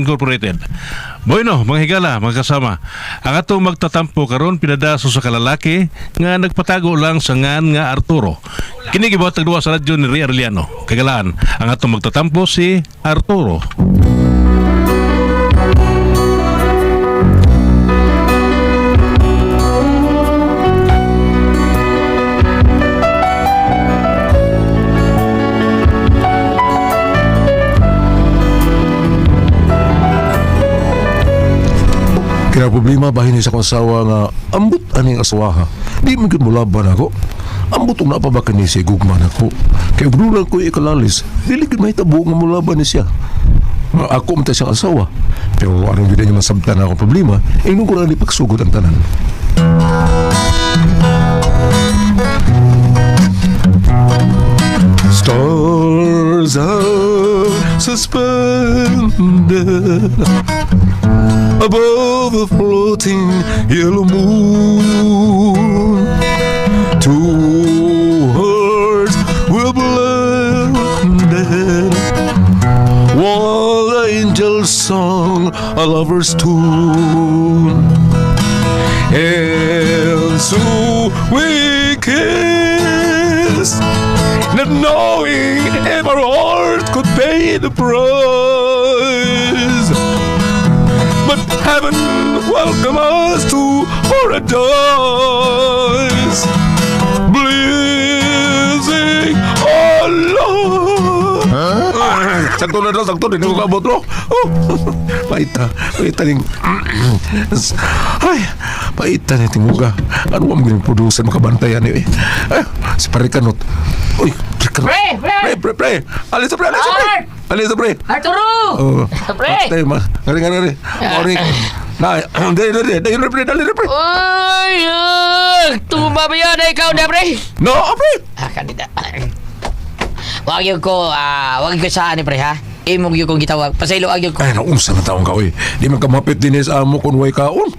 Incorporated. Bueno, mga higala, mga kasama, ang atong magtatampo karon pinadaso sa kalalaki nga nagpatago lang sa ngan nga Arturo. Kini gibuhat duwa sa radyo ni Ria Arellano. Kagalaan, ang atong magtatampo si Arturo. Kaya problema bahin sa akong asawa nga ambot aning asawa ha. Di man gyud molaban ako. Ambot og naa pa ba kani si gugma nako. Kay ug lang ko ikalalis, dili gyud mahitabo nga molaban ni siya. Nga ako man ta siyang asawa. Pero anong gyud niya masabtan akong problema, ingnon ko na ni pagsugod ang tanan. Stars are suspended above the floating yellow moon. Two hearts were blended while the angels sung a lover's tune. And so we kissed, not knowing if our heart could pay the price. But heaven welcome us to paradise. Blessing Allah. Sakto na daw, sakto. Hindi ko kaabot, no? Oh. Paita. Paita ning... Ay, paita ni timuga. Ano ba magiging producer makabantayan eh? Ay, si Parikanot. Uy, Parikanot. Pre, pre! Pre, pre, pre! Alis na, pre! Alis na, pre! Alis na, pre! Arturo! Oh. Pre! Tayo, ma. Ngari, ngari, ngari. Ngari. Na, dali, dali, dali, dali, dali, dali, pre. Ay, tumba ba yan? Ikaw na, pre? No, pre. Ah, kanida. Wag yun ko, wag yun ko sa ani, pre, ha? Imong yun kong gitawag. Pasaylo, ag yun ko. Ay, naunsa na taong ka, oy. Di man kamapit din sa amo kung way kaon.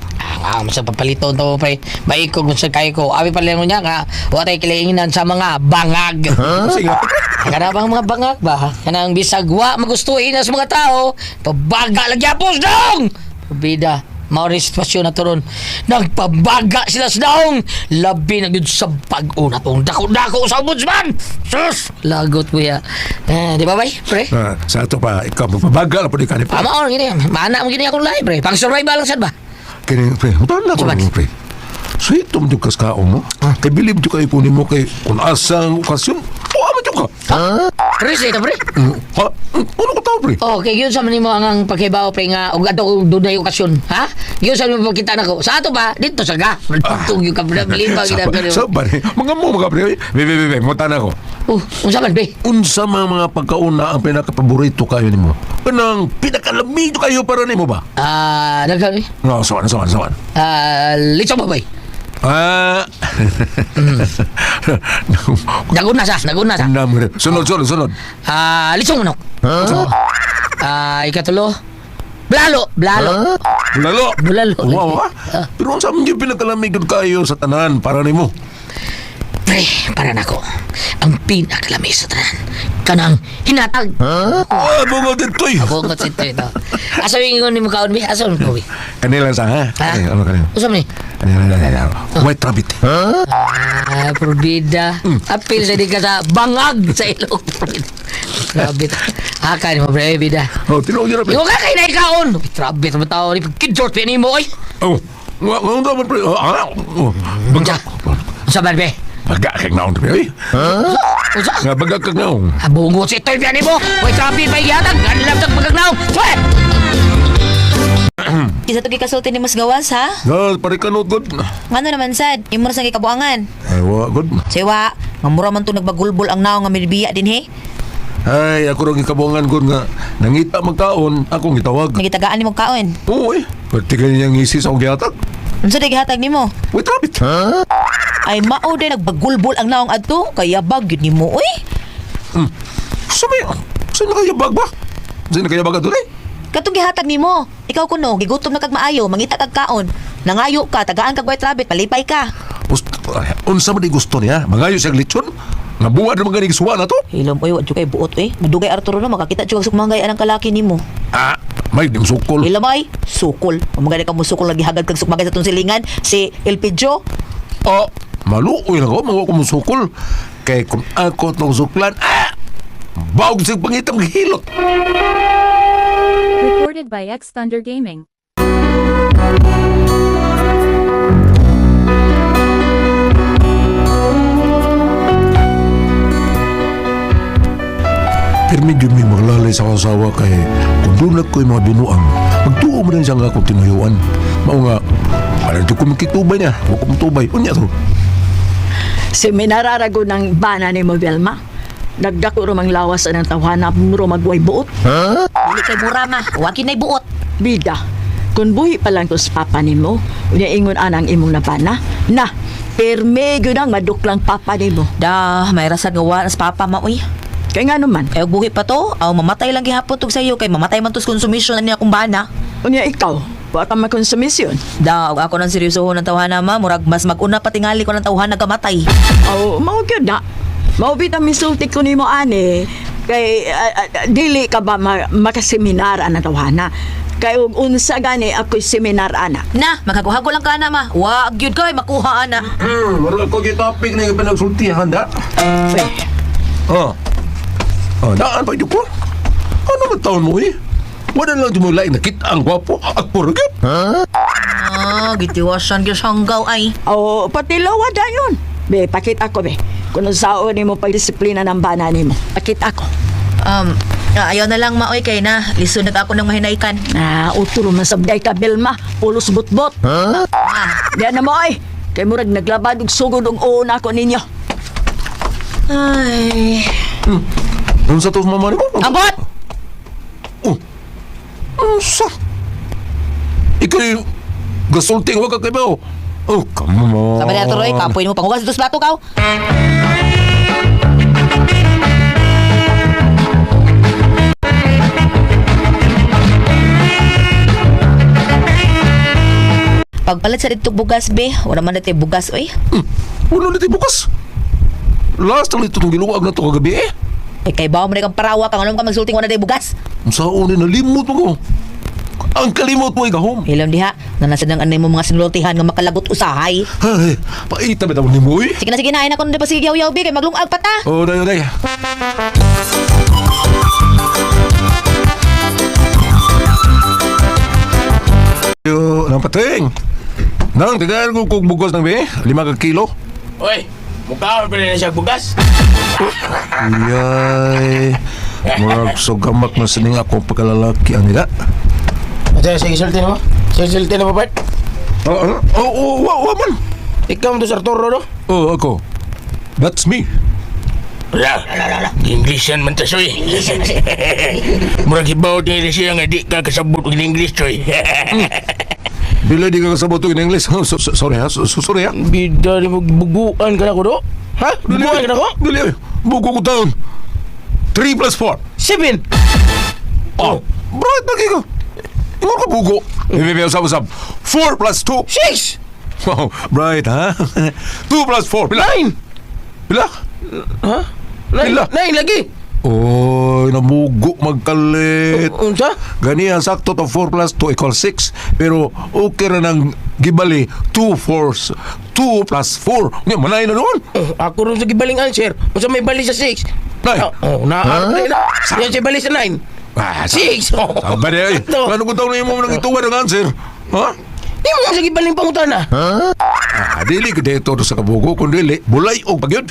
Ah, mas papaliton to, pre. Baik ko kung sa kayo ko. Abi pala mo niya nga, wa tayo kilainginan sa mga bangag. Kasi nga, Kana bang mga bangag ba? Kanang bisag wa magustuhin na sa mga tao, pabaga lang yapos dong! Bida, mao ni sitwasyon na to ron. Nagpabaga sila sa daong. Labi na gyud sa bag-o na tong dako-dako sa ombudsman. Sus! Lagot mo ya. Eh, di ba bay, pre? ah, sa ato pa, ikaw, magpabaga na po di ka ni pre. Tama gini. Mana mo gini akong lahi, pre. Pang survival lang sad ba? Kini, pre, mutan na ko, Sabat. pre. Sweet mo ka sa kaon, no? Kay bilib jud kayo kunin mo kay kung asang okasyon, o ama jud ka. Pre, ito, pre. Ha? Ano ko tao, pre? Oh, kay yun sa man nimo ang paghibaw pre nga og adto og dunay okasyon, ha? Yun sa nimo pagkita nako. Sa ato ba dito sa ga. Tug yung kabra bilib pa Sa gid sa ba ni? Mga mo mga pre. Be, be, be, be, mutan ako. Oh, unsa man be? Unsa mga mga pagkauna ang pinakapaborito kayo nimo? Kanang pinakalamig kayo para nimo ba? Ah, daghan eh. No, sawan, sawan, sawan. Ah, litso ba bay? Ah. Naguna sa, naguna sa. Nam rin. Sunod, sunod, sunod. Ah, litsong manok. Ah, ikatulo. Blalo, blalo. Bulalo. Bulalo. Wow, ah. Pero unsa man yung pinakalamig gud kayo sa tanan para nimo? Pre, para nako. Ang pinakalami sa tanan. Kanang hinatag. Ah, bungo dito. Bungot sa ito ito. Asa yung ingon nimo kaon bi? Asa mo bi? Kanila sa ha? Ha? Ay, ano kanila? Unsa man ni? Kanila, kanila. White rabbit. Ah, probida. Apil sa di ka sa bangag sa ilog. Grabe. Haka ni mo pre, bida. Oh, tinuod yun, pre. Ikaw ka kay naikaon. Grabe sa tao ni kidjort ni mo oy. Oh, nga nga man pre. Oh, ah. Oh, Baga. Unsa man be? Baga kag naon pre. Oy. Unsa? Nga baga kag naon. Abungot si itoy ni mo. Way trapi pa gihatag. Ganlam tag pagagnaw. Swe! Isa to gikasulti ni mas gawas ha? Na, pare kanot god. Ngano naman sad, imo ra sa gikabuangan. Ay, wa god. Sewa, mamura man to nagbagulbol ang naong nga milbiya din he. Ay, ako rong gikabuangan god nga nangita magkaon, akong gitawag. Nagitagaan nimo kaon. Oo eh. Pwede ka niyang ngisi sa akong gihatag. Unsa day gihatag nimo? White rabbit. Ay mao day nagbagulbol ang naong adto, kaya bag gyud nimo oy. Sumi, sino kaya bag ba? Sino kaya bag ato eh? Katong gihatag nimo, ikaw kuno gigutom na kag maayo, mangita kag kaon. Nangayo ka, tagaan kag white rabbit, palipay ka. Ay, unsa man di gusto niya? Mangayo siyang lechon? Nga buwan naman ganing suwa na to? Hilom oy, wa jud kay buot oy. Madugay Arturo no makakita jud kag sukmangay anang kalaki nimo. Ah, May di sukol. Ilamay, sukol. Mga ka mo sukol lagi hagad kag sukmagay sa tong silingan si Elpidio. Oh, maluoy na ko, mga ko sukol. Kay kung ako tong suklan, ah! Bawag sa pangitang hilot. Recorded by X Thunder Gaming. Pero medyo may maglalay sa akong asawa kay kung doon na ko'y mga binuang, magtuo mo rin siya nga akong tinuyuan. Mao nga, alam ko makitubay niya, huwag ko matubay. Unya to. Seminararago ng bana ni mo, Vilma. Nagdako rumang lawas ang tawhana muro magway buot. Dili kay mura ma, wa kinay buot. Bida, kung buhi pa lang to sa papa nimo, unya ingon anang imong nabana, na, perme gyud ang maduklang papa nimo. Da, may rasad nga wa sa papa ma uy. Kay nga naman, Kay og buhi pa to, aw mamatay lang gihapon tug sayo kay mamatay man tos konsumisyon ani akong bana. unya ikaw, wa ka makonsumisyon. Da, og ako nang seryosohon ang tawhana ma, murag mas mag-una pa tingali ko ng tawhana kamatay. Aw, mao gyud na. Mao bitaw misulti ko nimo ani kay dili ka ba makaseminar ang tawhana. Kay og unsa gani ako'y seminar ana. Na, maghago-hago lang ka na ma. Wa gyud kay makuha ana. Wala ko yung topic na yung pinagsultihan, da. Uy, Oh. Oh, daan pa ko. Ano ba taon mo eh? Wala lang tumulay nakita ang gwapo at puro gyud. Ah, gitiwasan gyud sanggaw ay. Oh, patilawa dayon. Be, pakita ko be. Kung unsaon nimo pagdisiplina ng bana nimo. Pakita ko. Ayaw na lang maoy kay na. Lisod na ako ng mahinaykan. Ah, utro man sabday ka Belma, pulos butbot. Ah, Diyan na mo ay. Kay murag naglabad og sugod og uon ako ninyo. Ay. Unsa to mama nimo? Ambot! Oh. Unsa? Ikaw yung gasulting wag ka kay bao. Oh, come on. Sabi na tuloy, kapoy mo panghugas dito sa plato kaw. Pagpalit sa dito bugas be, wala man dito bugas oy. Wala na tayo bukas. Last ang ito itong giluwag na to kagabi eh. Eh kay bawo mo na kang parawa kang alam ka magsulting wala dito bugas. Ang saon ni nalimot mo ko. Ang kalimot mo gahom. Hilom diha, nanasad ang anay mo mga sinultihan nga makalagot usahay. Ay, paita ba ni mo eh? Sige na, ay na kuno pa sige yaw-yaw be kay maglungag pa ta. Oh, day, day. Yo, nang pating. Nang tigal ko kog bugos nang be, 5 ka kilo. Oy, mukha pa rin na siya bugas. Yay. Murag sugamak na sining ako pagkalalaki ang nila. Ate, sige sulti na mo. Sige sulti na mo, Bart. Oo, oh, oh, wa, wa man. Ikaw mo to sa Arturo, no? Oh, ako. That's me. Wala. Englishan man ta, soy. Murag hibaw din siya nga di ka kasabot og English, soy. Bila di ka kasabot og English. So, so, sorry ha, so, sorry ha. Bida ni mo buguan ka na ko, do? Ha? Buguan ka na ko? Dili, ay. Bugo ko taon. 3 plus 4. 7. Oh, bro, lagi ko. Ingon ka bugo. Bebe, usab usab. 4 plus 2. 6. Wow, bright ha? 2 plus 4. Pila? 9. Pila? Ha? 9. Pila? 9 lagi. Oy, namugo magkalit. Unsa? Ganihan, sakto to 4 plus 2 equals 6. Pero okay ra nang gibali 2 4 2 plus 4. Nya manay na noon. Oh, ako rin sa gibaling answer. Unsa may bali sa 6? Nine. Oh, na. Ha? Yan siya bali sa 9. Ah, 6. Sabi na eh. Ito. Ano kung taon na yung mga ituwa ng answer? Ha? Di mo sa gibaling pangutana. Ah, dili ko dito sa kabugo, kun dili, bulay og pagyud.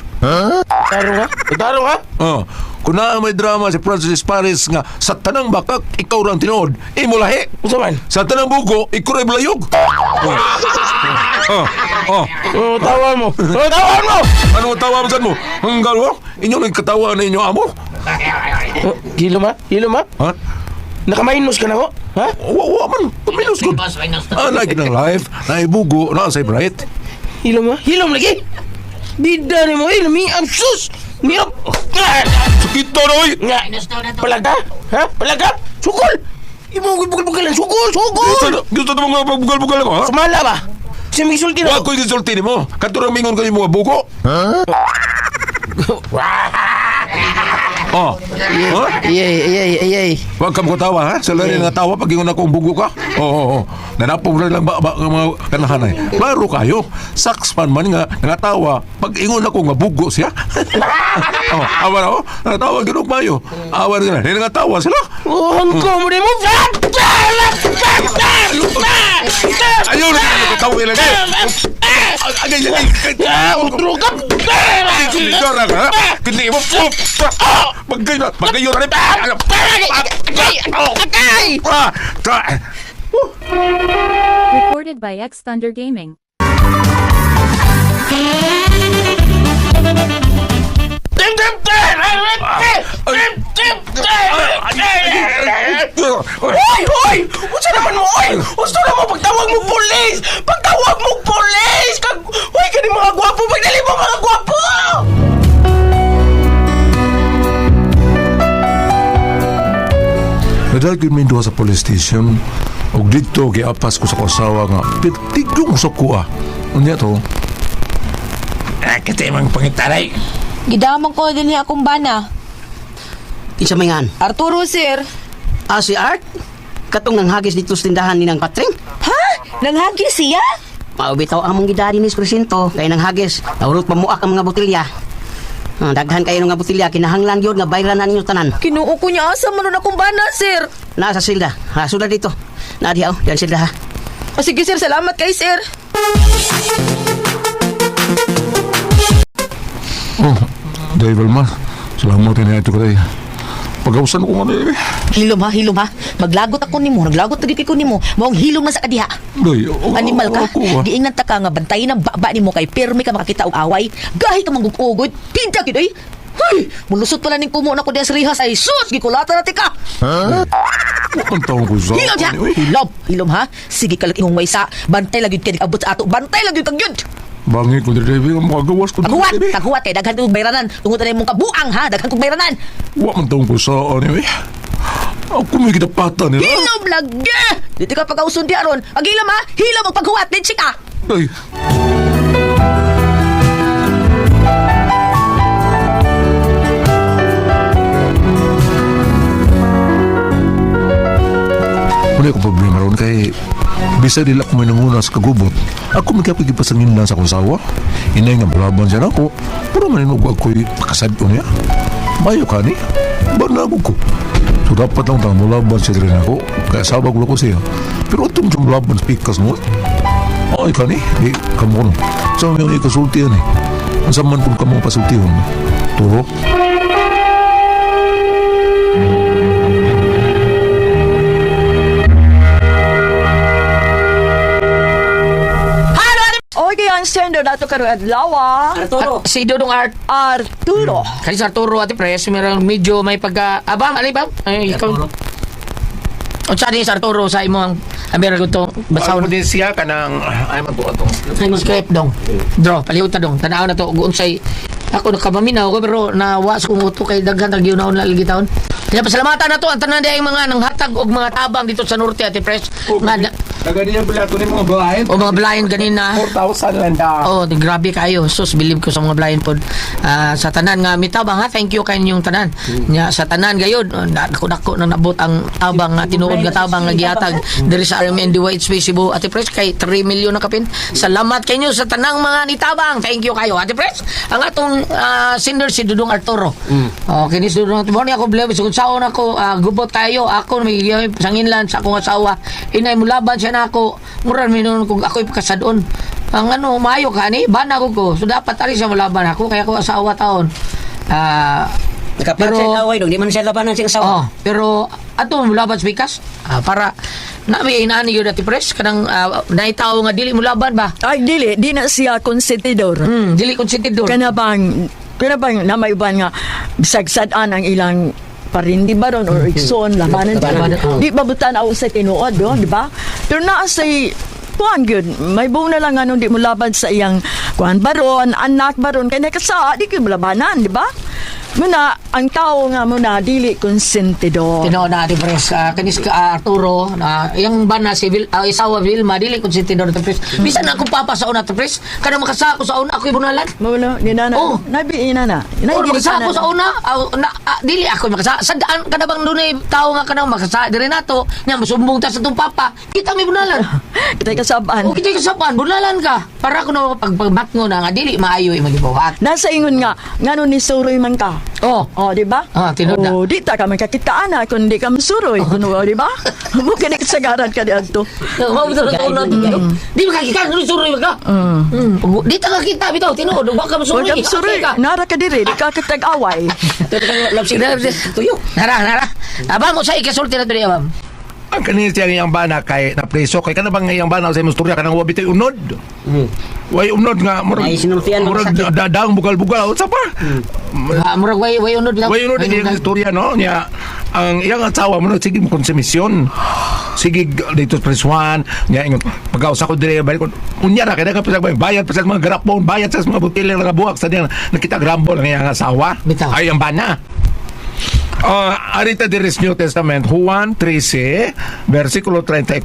Taro ka? Taro ka? Oh, kung naa may drama si Francis Paris nga sa tanang bakak ikaw ra ang tinuod, imo lahi. Unsa man? Sa tanang bugo, ikaw ra bulayog. Oh. Oh. Oh. Oh, tawa mo. Oh, tawa mo. Ano ang tawa mo saan mo? Ang galo? Inyo nagkatawa na inyo amo? Oh, Hilo ma? Hilo ma? Ha? Naka-minus ka na ko? Ha? Wa wa man, minus gud. Ah, like ng life, naibugo, na say bright. Hilo ma? Hilom lagi? Bida ni mo eh, miap sus! Miap! Ah! Sakit na oy. Nga! Palaga? Ha? Palaga? Sukol! Imo ko bugal-bugalan. Sukol! Sukol! Gusto na mga pagbugal-bugal ako, ha? Sumala ba? Siya may sulti na Wa ko'y gisulti nimo. Katurang mingon kayo mga bugo. Oh. Huh? Iyay, iyay, iyay. Huwag ka tawa ha? Sa lari nga tawa pag ingon akong bugo ka. Oo, oo, oo. Nanapong rin lang ba, ba nga mga kanahanay. Klaro kayo. Sakspan man nga nangatawa pag ingon ako nga bugo siya. Oh, awa na oh. Nangatawa ginog mayo. Awa na sila. Nangatawa sila. Ang ko mo mo. Ayun na katawa nila. Ay, ay, ay, ay. Utro ka. Ay, ka. Kundi mo. Pagkayo, pagkayo na. Atay! Ah, ah. Recorded by X Thunder Gaming. Hoy, hoy! Unsa naman mo, oy? Unsa na mo pagtawag mo pulis? Pagtawag mo pulis! Kag, hoy, kani mga gwapo, pagdali mo mga gwapo! Nadal gyud mi duha sa police station ug didto giapas ko sa akong asawa nga pirtigong sa kuha. Unya to, Ah, kasi mang pangitanay. Gidamang ko din niya akong bana. Kinsa may ngan? Arturo, sir. Ah, si Art? Katong nanghagis dito sa tindahan ni nang Patring? Ha? Nanghagi siya? Maubitaw among gidari ni presinto kay nanghagis. Naurot pamuak ang mga botelya. Ah, daghan kayo nga botelya kinahanglan gyud nga bayran na ninyo tanan. Kinuo ko niya asa man nun akong bana, sir. Naa sa silda. Ha, sulad dito. Naa diha oh, diyan silda ha. O sige, sir. Salamat kay sir. Oh, Dahil Vilma, salamat din ito ko dahil. Pagkausan ko nga dahil. Hilom ha, hilom ha. Maglagot ako nimo, naglagot lagi kay ko nimo. Maong hilom na sa kadiha. Dahil, oh, Animal ka. Ako, ah. Giingnan ta ka nga bantayin ang baba nimo kay pirmi ka makakita og away. Gahi ka manggugugod. Pinta gid oy. Hoy, mulusot pala ning kumo na ko diha sa rihas ay sus, gikulata na ti ka. Ang taong ko sa... Hilom ha. Hilom, hilom ha. Sige ka lang imong maysa. Bantay lang gyud kay abot sa ato. Bantay lang gyud kag gyud. Bangi ko dahil, ang makagawas ko Paghuwat, dahil. paghuwat kay daghan kog bayranan. Tungod na imong kabuang ha, daghan kog bayranan. Wa man taong ko sa ano eh. Ako may kidapatan nila. Hilom lagi. Dito ka pagkausun di aron. Ag hilom ha, hilom og paghuwat din ka. Dahil, wala akong problema ron kay bisa dila ko may nanguna sa kagubot. Ako may kapag ipasangin lang sa akong sawa. Inay nga bulaban siya nako. Pero maninog ako'y pakasad ko niya. Mayo ka ni. Banago ko. So dapat lang tang mulaban siya rin ako. Kaya sabag ko siya. Pero itong siyang mulaban sa pikas mo. Ay ka ni. Di kamo no. Sa mga ikasultihan eh. Ang saman kung kamo pasultihon. Turo. Oy, kaya ang sender nato karon adlaw. Ah. Arturo. At si Dodong Art, Arturo. kani sa Arturo Ate Pres, meron medyo may pagka... Abang, alay ba? Ay, ikaw. Unsa din sa Arturo sa imong ang meron ko to Basahon basahon din siya kanang ay man to atong. Ay, mo script dong. Draw, palihot na dong. Tanaw na to ug unsay ako nakapaminaw ko pero nawa sa kong uto kay daghan tag yun na lagi taon. Kaya pasalamatan na to ang tanan dayang mga nanghatag og mga tabang dito sa Norte Ate Pres. Nga na, Daga niya pala ito ni mga blind. o mga blind ganina. 4,000 lang da. Oh, di grabe kayo. Sus, believe ko sa mga blind pod. Ah, sa tanan nga mitabang ha, thank you kay inyong tanan. Nya sa tanan gayud, oh, dako dako na nabot ang tabang nga tinuod nga tabang nga gihatag diri sa RMNDYH Cebu. Ate Pres kay 3 million na kapin. Salamat kayo sa tanang mga nitabang. Thank you kayo. Ate Pres, ang atong sender si Dudong Arturo. Oh, kini si Dudong Arturo. Ni ako bless kung saon ako gubot kayo ako may sanginlan sa akong asawa. Inay mulaban siya na ako. Mura minon kung ako'y pakasadon. Ang ano, maayo ka ni, bana ko ko. So dapat ari siya mulaban ako kaya ako asawa taon. Ah, Nakapat Pero- siya away dong, di man siya labanan siya asawa. oh, pero ato mulaban sa pikas para na may inaani yun ati pres kanang naitaw nga dili mulaban ba? Ay, dili, di na siya konsentidor. Dili konsentidor. Kana bang na may uban nga bisag sad-an ang ilang parindi ba ron or igsoon labanan Labanan, ba? oh. Di ba butan ako sa tinuod, do, di ba? Pero naa say kuan gyud, may buong na lang anong di mo laban sa iyang kuan baron, anak baron kay nakasa di gyud mo labanan, di ba? Muna Ang tao nga mo na dili konsentidor. Tinuod na Ate Pres, kanis ka Arturo, na yung bana si isawa Vilma dili konsentidor Ate Pres. Bisan akong papa sa una Ate Pres, kada makasako sa una ako'y bunalan. Mo no, ni nana. Oh. Nabi ina na. Or makasako sa una, na, dili ako makasa. Sa daan kada bang dunay tao nga kanang makasa diri nato, nya mosumbong ta sa tong papa, kita may bunalan. Kita kasabaan. O kita kasapan, bunalan ka. Para kuno pagpagmatngo na nga dili maayo imong gibuhat. Nasa ingon nga, ngano ni suroy man ka. Oh. Oh, di ba? Ah, tinuod na. Oh, di ta ka magkakitaan na kun di ka masuroy. Kuno, di ba? Mo kini kasagaran ka diadto. Mao bitaw na una. Di makakita ngano suroy ka. Di ta kakita bitaw tinuod wa ka Wa masuroy. ka masuroy. Nara ka diri, di ka kitag-away. Tuyo. Nara, nara. Aba mo sa ikasulti na diri abam. Ang kanin siya iyang bana kay napreso kay kana bang iyang bana sa imong istorya kanang wa bitoy unod. Way unod nga murag Ay, sinultian, murag masakit. dadang bugal-bugal unsa pa? Ah, murag way unod bitaw. Way unod ang iyang istorya no niya ang iyang asawa mo no sige mo konsumisyon. Sige dito sa presuhan niya ingon pagkausa ko dire balik ko unya ra kay ka pa bayad pa sa mga garapon bayad sa mga botelya nga buwak sa diyan nakita grambol ang iyang asawa. Bitaw. Ay ang bana. Arita diris New Testament, Juan 13, versikulo 34.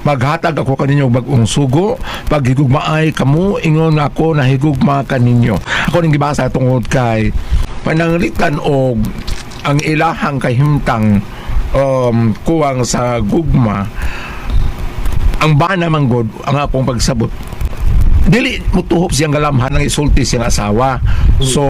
Maghatag ako kaninyo og bag-ong sugo, paghigugmaay kamo, ingon ako nahigugma kaninyo. Ako ning gibasa tungod kay pananglitan og ang ilahang kahimtang kuwang sa gugma ang bana man god ang akong pagsabot dili mutuhop siyang galamhan ng isulti siyang asawa. So,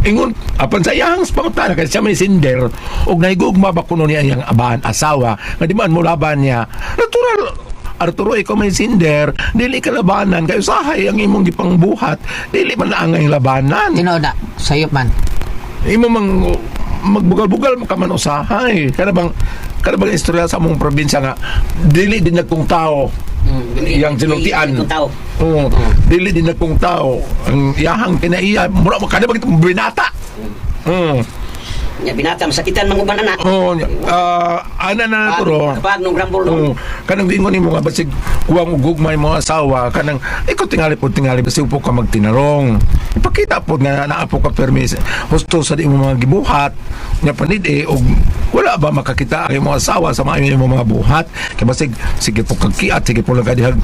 ingon apan sa iyang pangutana kay siya may sinder og nahigugma ba kuno niya iyang aban asawa nga di man mo laban niya. Natural Arturo, ikaw may sinder, dili ka labanan kay usahay ang imong gipangbuhat, dili man ang labanan. Tinuod na. Sayop man. Imo mang magbugal-bugal mo ka man usahay. Kana bang istorya sa among probinsya nga dili din nagkong tao yang sinultian. Dili kong tao. Oo, dili din nagkong tao. Ang iyahang kinaiya, mura mo kada bang binata. Nya binata masakitan man uban ana. Oo, ana na turo. Kapag nung grambol Oo. nung Kanang giingon nimo nga basig kuwang og gugmay mo asawa kanang ikaw tingali pod tingali basig upo ka magtinarong. Ipakita pod nga naa po ka permis husto sa di mo mga gibuhat nya panid eh og wala ba makakita ang imong asawa sa mga imong mga buhat kay basig sige po kag kiat sige po lang ka dihag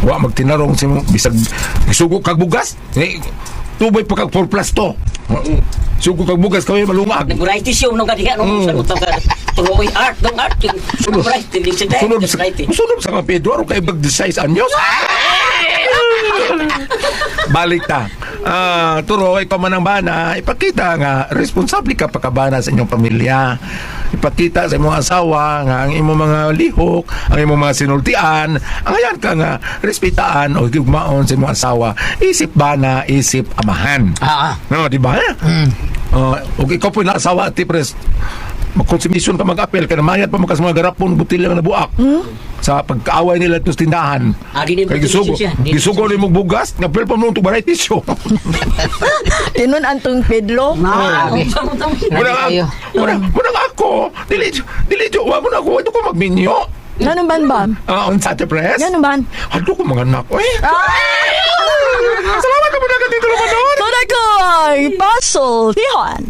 wa magtinarong sa imong bisag sugo kag bugas eh, tubay pa kag 4 plus 2. Sugo kag bugas kay malungag. Nag-variety show nung kadiha nung sa utang ka. Tuloy art dong art. Variety di sa Sunod sa, variety. sunod sa mga Pedro, aron kay bag-size anyos. Balik ta. Turo, ikaw man ang bana, ipakita nga responsable ka pagkabana sa inyong pamilya. Ipakita sa imong asawa nga ang imong mga lihok, ang imong mga sinultian, ang ayan ka nga respetaan o gugmaon sa imong asawa. Isip bana, isip amahan. No, di ba? Ug ikaw po na asawa ati pres. Magkonsumisyon ka mag-apel ka na mayat pa makas mga garapon butilya nga nabuak. Sa pagkaaway nila ito sa tindahan. Ah, di din Kay gisugo, konsumisyon siya. Di din gisugo ni mong bugas, ngapel pa mo itong variety show. Tinon antong Pedro. Ah, Muna muna, muna ako, dili, dili, wa mo na ako, ito ko magminyo. Ngano man ba? Ah, on sa ate pres? Ngano man? Ano ko mga anak ko eh. Salamat ka muna ka dito naman doon. Tunakoy, Puzzle, Tihon.